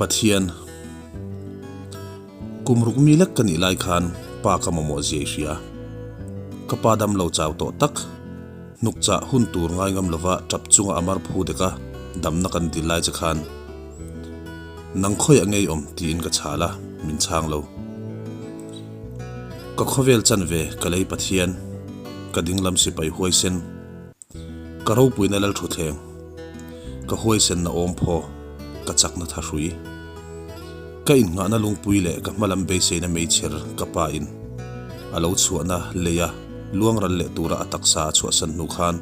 Pathian, kum ruk mi lek ka nih lai khan pa ka mamawh zia i hria. Ka pa dam lo chau tawh tak, hnuk chah hun tur ngai ngam lova tap chunga a mar phu dek a, damna kan dil lai che khan nang khawiah ngei awm tiin ka chhal a, min chhang lo. Ka khawvel chanve ka lei Pathian, ka dinglam sipai huaisen. Ka ropuina lal thutthleng, ka huaisenna awm phaw, ka chakna tha hrui. Ka innghahna lungpui leh ka hmalam beiseina meichher ka pa in a lo chhuahna leia luang ral leh tura a taksa a chhuahsan hnu khan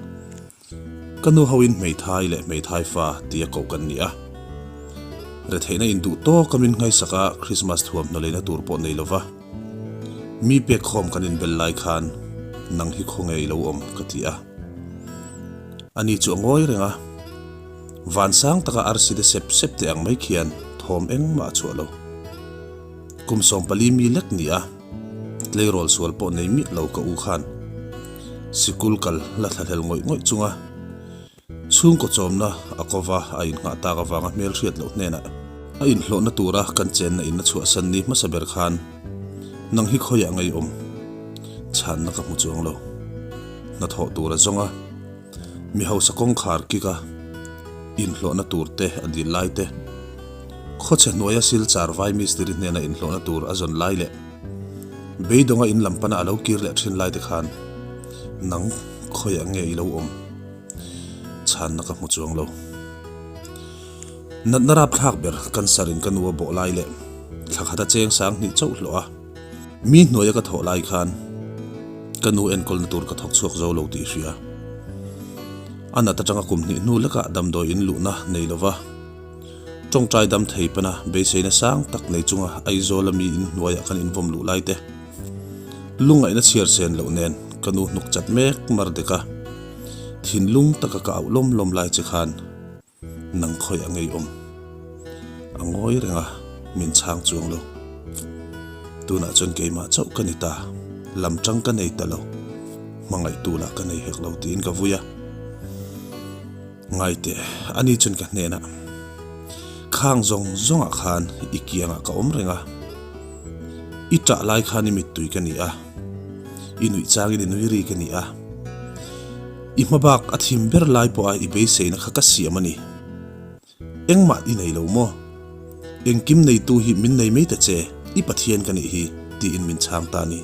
ka nu hoin hmeithai leh hmeithai fa tia koh kan ni a. Retheihna induh tawka min nghaihsak a Krismas thuamhnaw leina tur pawh nei lova. Mi pek khawm kan inbel lai khan nang hi khaw ngei lo awm ka ti a. Ani chu a ngawi reng a, vansang taka arsi te sep sep teh ang mai khian thawm engmah a chhuah lo. Kum 14 mi lek ni a, tleirawl sual pawh nei miah lo ka u khan sikul kal la thlahlel ngawih ngawih chunga Chhungkaw chawmna a kova a innghah tak avanga hmelhriat loh hnenah a inhlawhna tura kan chenna in a chhuahsan ni hmasa ber khan nang hi khawiah ngei awm chhanna ka hmu chuang lo. Hnathawh tur a zawng a, mi hausa kawngkhar kik a inhlawhna tur te a dil lai te, khawchhe hnuaia silchar vai mistiri hnena inhlawhna tur a zawn lai leh beidawnga in lam pana a lo kir leh thin lai te khan nang khawiah nge i lo awm? Chhanna ka hmu chuang lo. Natna rapthlak ber cancer in ka nu a bawh lai leh thla khat a cheng sang hnih chauh hlawh a, mi hnuaia ka thawh lai khan ka nu enkawlna tur ka thawk chhuak zo lo tih hria. A nat atanga kum hnih hnu lekah damdawi in luhna nei lova tawngtai dam thei pana beiseina sang tak nei chunga Aizawl a mi in hnuaiah kan invawm luh lai te Lungngaihna chhiar sen loh nen ka nu hnuk chat mek mar dek a, thinlung taka ka auh lawm lawm lai che khan nang khawi a ngei awm. A ngawi reng a, min chhang chuang lo. Tunah chuan keimah chauh ka ni ta, lam tang ka nei ta lo, hmangaihtu lah ka nei hek lo tiin ka vui a. Ngaite, ani chuan ka hnenah, Khang zawng zawngah khan i kiangah ka awm reng a, i ṭah lai khan i mittui ka ni a, i nuih changin i nui ri ka ni a, i hmabak a thim ber lai pawha i beiseina kha ka siam a ni. Engmah i nei lo maw? Engkim neitu hi min nei mai ta che, i Pathian ka nih hi, tiin min chhang ta a ni.